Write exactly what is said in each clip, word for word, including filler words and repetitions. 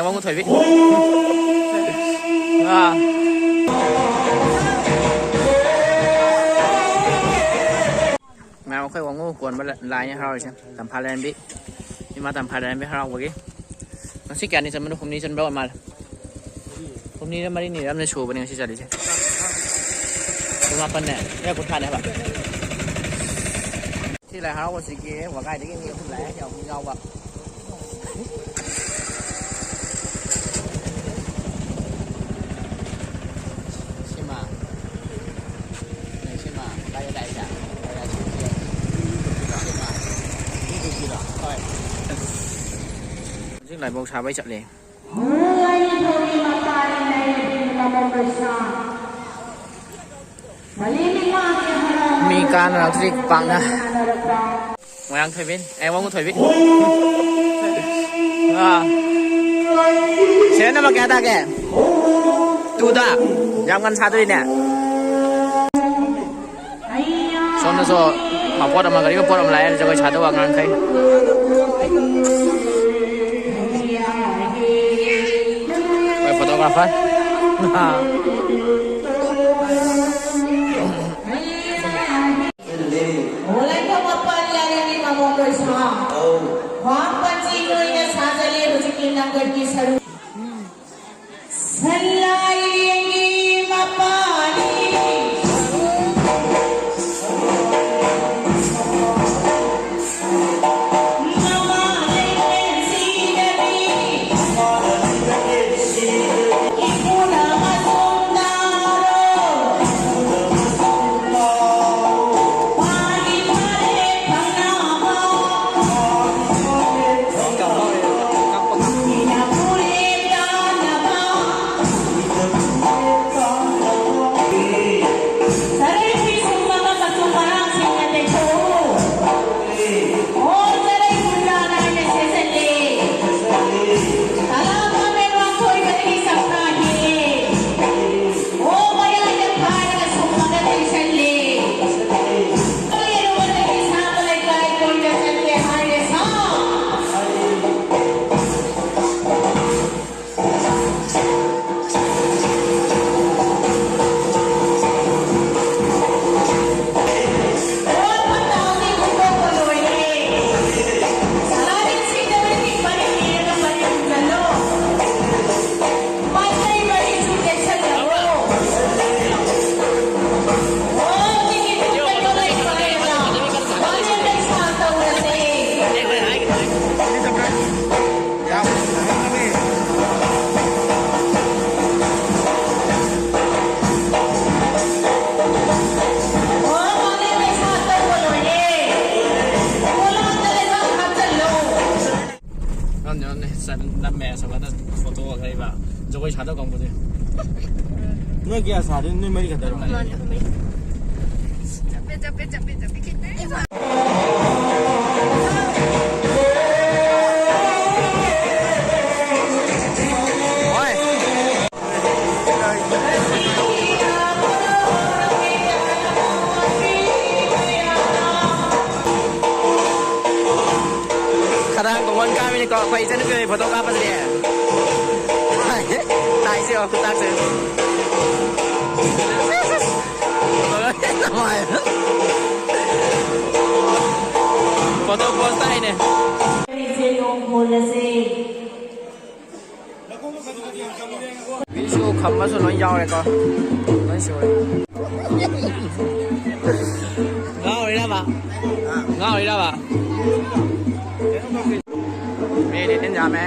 ꯋꯥꯉꯨ ꯊꯣꯏꯕꯤ꯫ ꯑꯥ꯫ ꯃꯌꯥꯝ ꯑꯩꯈꯣꯏ ꯋꯥꯉꯨ ꯀꯣꯟꯕ ꯂꯥꯏꯅꯤ ꯍꯔꯥꯎꯔꯤꯁꯦ꯫ ꯇꯝꯐꯥ ꯂꯥꯏꯔꯦꯝꯕꯤ꯫ ꯏꯃꯥ ꯇꯝꯐꯥ ꯂꯥꯏꯔꯦꯝꯕꯤ ꯍꯔꯥꯎꯕꯒꯤ꯫ ꯉꯁꯤ ꯀꯌꯥꯅꯤ ꯆꯟꯕꯅꯣ? ꯍꯨꯝꯅꯤ ꯆꯟꯕ ꯑꯣꯏ ꯃꯥꯜꯂꯦ꯫ ꯍꯨꯝꯅꯤꯔ ꯃꯔꯤꯅꯤꯔ ꯑꯃꯅ ꯁꯨꯕꯅꯦ ꯉꯁꯤ ꯆꯠꯂꯤꯁꯦ꯫ ꯀꯨꯟꯃꯥꯄꯟꯅꯦ꯫ ꯀꯨꯟꯊ꯭ꯔꯥꯅꯦ ꯍꯥꯏꯕ꯫ ꯁꯤ ꯂꯥꯏ ꯍꯔꯥꯎꯕꯁꯤꯒꯤ ꯋꯥꯒꯥꯏꯗꯒꯤ ꯃꯤ ꯑꯍꯨꯝ ꯂꯥꯛꯑꯦ, ꯌꯥꯎ-, ꯌꯥꯎꯕ꯫ ꯁꯤꯃ꯫ ꯁꯤꯃ꯫ ꯀꯥꯏꯗ ꯂꯥꯛꯏꯁꯦ? ꯁꯤꯃ꯫ ꯍꯣꯏ꯫ ꯍꯧꯖꯤꯛ ꯂꯥꯏꯕꯧ ꯁꯥꯕꯩ ꯆꯠꯂꯦ꯫ ꯃꯤ ꯀꯥꯟꯅꯔꯛꯇ꯭ꯔꯤ ꯄꯥꯛꯅ꯫ ꯃꯣꯏꯔꯥꯡ ꯊꯣꯏꯕꯤ, ꯑꯦ, ꯋꯥꯉꯨ ꯊꯣꯏꯕꯤ꯫ ꯑꯥ꯫ ꯁꯦꯔꯦꯜ ꯅꯝꯕꯔ ꯀꯌꯥ ꯇꯥꯒꯦ? ꯇꯨꯗ꯫ ꯌꯥꯝ ꯉꯟꯅ ꯁꯥꯗꯣꯔꯤꯅꯦ꯫ ꯁꯣꯝꯗꯁꯨ ꯃꯄꯣꯠ ꯑꯃ, ꯒꯥꯔꯤ ꯃꯄꯣꯠ ꯑꯃ ꯂꯥꯛꯑꯦ, ꯖꯒꯣꯏ ꯁꯥꯗꯧꯕ ꯑꯉꯥꯡꯈꯩ꯫ ꯑꯩꯈꯣꯏ photographer꯫ ꯂꯥꯏꯐꯝ ꯃꯄꯥꯟ ꯌꯥꯔꯦꯅꯦ ꯃꯃꯣꯟ ꯂꯣꯏꯁꯥ꯫ ꯈ꯭ꯋꯥꯡ ꯄꯟꯖꯤ ꯅꯣꯏꯅ ꯁꯥꯖꯜꯂꯦ ꯍꯧꯖꯤꯛꯀꯤ ꯅꯪꯒꯜꯒꯤ ꯁꯔꯨꯛ꯫ ꯁꯟꯂꯥꯏꯔꯦꯟꯒꯤ ꯃꯄꯥꯅꯤ꯫ ꯃꯃꯥ ꯂꯩꯔꯦꯟꯁꯤꯗꯗꯤ ꯏꯄꯨꯅ ꯃꯆꯨꯝ ꯇꯥꯔꯣ꯫ ꯐꯥꯒꯤ ꯐꯔꯦ ꯐꯅꯕ꯫ ꯃꯤꯅ ꯐꯨꯔꯦ ꯇꯥꯅꯕ꯫ ꯃꯦ ꯑꯁꯣꯝ ꯅꯥꯀꯟꯗ ꯐꯣꯇꯣ ꯈꯔ ꯏꯕ꯫ ꯖꯒꯣꯏ ꯁꯥꯗꯧ ꯀꯥꯡꯕꯨꯁꯦ꯫ ꯅꯣꯏ ꯀꯌꯥ ꯁꯥꯗꯣꯏꯅꯣ? ꯅꯣꯏ ꯃꯔꯤ ꯈꯛꯇꯔꯣ? ꯃꯥꯅꯦ, ꯑꯩꯈꯣꯏ ꯃꯔꯤ꯫ ꯆꯞꯄꯦ, ꯆꯞꯄꯦ, ꯆꯞꯄꯦ, ꯆꯞꯄꯦ, ꯈꯤꯇꯪ ꯆꯞꯄꯦ꯫ ꯍꯣꯏ꯫ ꯈꯗꯥꯡ ꯇꯣꯡꯕ ꯀꯥꯕꯤꯅꯤꯀꯣ ꯑꯩꯈꯣꯏ ꯏꯆꯟꯅꯨꯄꯤ ꯍꯣꯏ ꯐꯣꯇꯣ ꯀꯥꯞꯄꯁꯤꯗꯤ꯫ ꯇꯥꯏꯁꯦ ꯌꯦꯡꯉꯣ, ꯈꯨꯇꯥꯛꯁꯦ꯫ ꯐꯣꯇꯣ ꯄꯣꯁ ꯇꯥꯏꯅꯦ꯫ ꯃꯤꯁꯨ ꯈꯝꯕꯁꯨ ꯂꯣꯏ ꯌꯥꯎꯔꯦꯀꯣ꯫ ꯂꯣꯏ ꯁꯨꯔꯦ꯫ ꯉꯥꯎꯔꯤꯔꯕ? ꯉꯥꯎꯔꯤꯔꯕ? ꯃꯤꯗꯤ ꯇꯤꯟ ꯌꯥꯝꯃꯦ꯫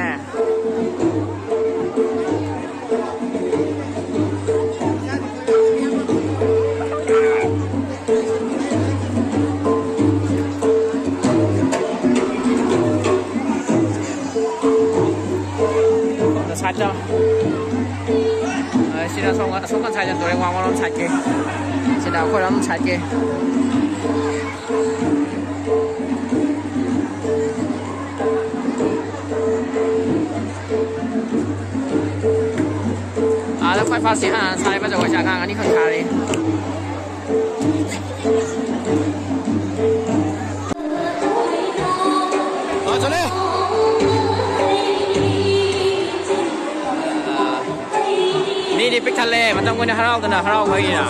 ꯁꯥꯏꯠꯇ꯫ ꯑ, ꯁꯤꯅ ꯑꯁꯣꯝ, ꯑꯁꯣꯝ ꯀꯟ ꯁꯥꯏꯠꯇ ꯇꯨꯔꯦꯜ ꯋꯥꯡꯃꯔꯣꯝ ꯁꯥꯏꯠꯀꯤ꯫ ꯁꯤꯅ ꯑꯩꯈꯣꯏꯔꯣꯝ ꯁꯥꯏꯠꯀꯤ꯫ ꯑꯥꯗ ꯈ꯭ꯋꯥꯏ ꯐꯥꯔꯁꯁꯤ ꯍꯥꯟꯅ ꯁꯥꯔꯤꯕ ꯖꯒꯣꯏꯁꯦ ꯑꯉꯥꯡ ꯑꯅꯤꯈꯛ ꯁꯥꯔꯤ꯫ ꯑꯥ, ꯆꯠꯂꯦ꯫ ꯑꯥ, ꯃꯤꯗꯤ ꯄꯤꯛ ꯊꯜꯂꯦ, ꯃꯇꯝ ꯀꯨꯏꯅ ꯍꯔꯥꯎꯗꯅ ꯍꯔꯥꯎꯕꯒꯤꯅ꯫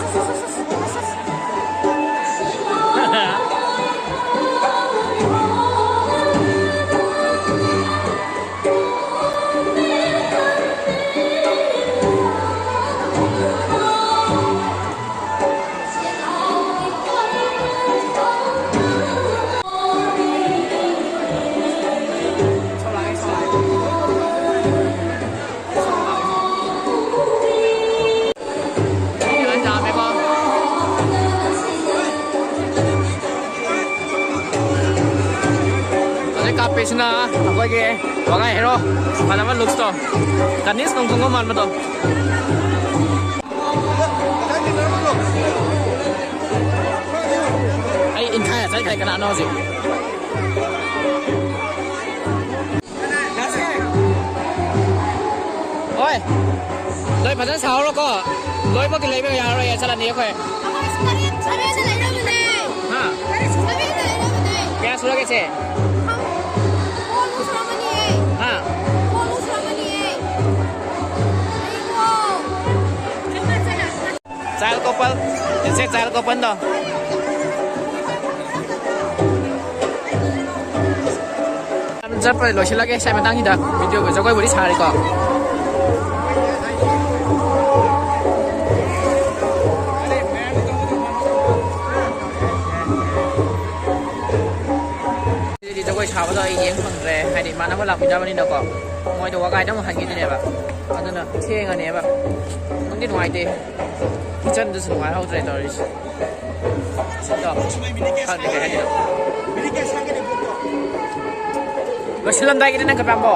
ꯍꯧꯖꯤꯛ ꯀꯥꯞꯄꯤꯁꯤꯅ ꯑꯩꯈꯣꯏ ꯑꯩꯈꯣꯏꯒꯤ ꯋꯥꯉꯥꯏ ꯍꯦꯔꯣ ꯐꯖꯕ ꯂꯨꯛꯁꯇꯣ, ꯀꯅꯤꯁ ꯅꯣꯡꯊꯣꯡꯕ ꯃꯥꯟꯕꯗꯣ꯫ ꯑꯩ ꯏꯟꯈꯥꯏ ꯆꯠꯈ꯭ꯔꯦ꯫ ꯀꯅꯥꯅꯣ ꯍꯧꯖꯤꯛ? ꯍꯣꯏ, ꯂꯣꯏ ꯐꯖꯅ ꯁꯥꯍꯧꯔꯣꯀꯣ꯫ ꯂꯣꯏꯃꯛꯇꯤ ꯂꯩꯕ ꯌꯥꯔꯔꯣꯏ, ꯆꯠꯂꯅꯤ ꯑꯩꯈꯣꯏ꯫ ꯇꯔꯦꯠ ꯂꯩꯔꯕꯅꯦ꯫ ꯍꯥ? ꯇꯔꯦꯠ ꯂꯩꯔꯕꯅꯦ꯫ ꯀꯌꯥ ꯁꯨꯔꯒꯦ, ꯁꯦ? ꯀꯣꯜꯃꯨꯛ ꯁꯨꯔꯝꯃꯅꯤꯌꯦ꯫ ꯍꯥ? ꯀꯣꯜꯃꯨꯛ ꯁꯨꯔꯝꯃꯅꯤꯌꯦ꯫ ꯑꯩꯕꯣ꯫ ꯆꯥꯏꯜ ꯀꯣꯄꯜ, ꯁꯦ, ꯆꯥꯏꯜ ꯀꯣꯄꯜꯗꯣ꯫ ꯆꯠꯄ ꯂꯣꯏꯁꯤꯜꯂꯒꯦ ꯁ꯭ꯋꯥꯏ ꯃꯇꯥꯡꯁꯤꯗ꯫ ꯚꯤꯗꯤꯑꯣꯒ ꯖꯒꯣꯏꯕꯨꯗꯤ ꯁꯥꯔꯤꯀꯣ꯫ ꯑꯗꯨꯗꯤ ꯖꯒꯣꯏ ꯁꯥꯕꯗꯣ ꯑꯩ ꯌꯦꯡ ꯐꯪꯗ꯭ꯔꯦ, ꯍꯥꯏꯗꯤ ꯏꯃꯥꯟꯅꯕ ꯂꯥꯛꯃꯤꯟꯅꯕꯅꯤꯅꯀꯣ꯫ ꯃꯣꯏꯗꯣ ꯋꯥꯒꯥꯏꯗ ꯑꯃꯨꯛ ꯍꯟꯈꯤꯗꯣꯏꯅꯦꯕ, ꯑꯗꯨꯅ ꯊꯦꯡꯉꯅꯦꯕ꯫ ꯅꯨꯡꯗꯤ ꯅꯨꯡꯉꯥꯏꯇꯦ, ꯀꯤꯠꯆꯟꯗꯨꯁꯨ ꯅꯨꯡꯉꯥꯏꯍꯧꯗ꯭ꯔꯦ ꯇꯧꯔꯤꯁꯦ꯫ ꯁꯤꯗꯣ ꯈꯪꯗꯦ ꯀꯩ ꯍꯥꯏꯗꯣꯏꯅꯣ꯫ ꯂꯣꯏꯁꯤꯜꯂꯝꯗꯥꯏꯒꯤꯗꯤ ꯅꯪ ꯀꯩ ꯄꯥꯝꯕꯣ?